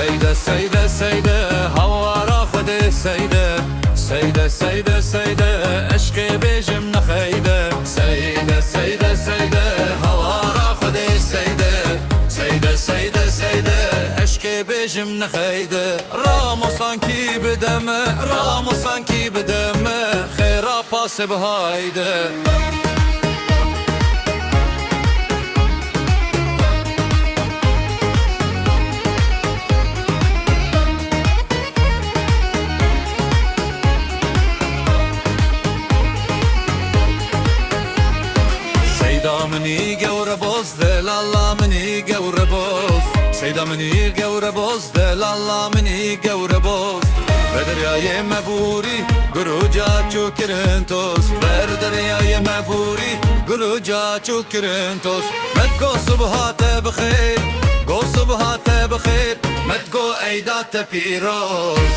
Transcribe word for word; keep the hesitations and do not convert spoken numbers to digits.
Seyde, seyde, seyde, hawara Xwedê seyde. Seyde, seyde, seyde, eşqê bêjim nexeyde. Seyde, seyde, seyde, hawara Xwedê seyde. Seyde, seyde, seyde, eşqê bêjim nexeyde. Ramo sankî bide me, ramo sankî bide me, xêra pasê bihayde. Seyda minî gewre boz, delala minî gewre boz. Seyda minî gewre boz, delala minî gewre boz. Ve deryayê me bûrî, guruca çû kirin toz. Ver deryayê me bûrî, guruca çû kirin toz. Met go subha te bixêr, go subha te bixêr. Met go eyda te pîroz.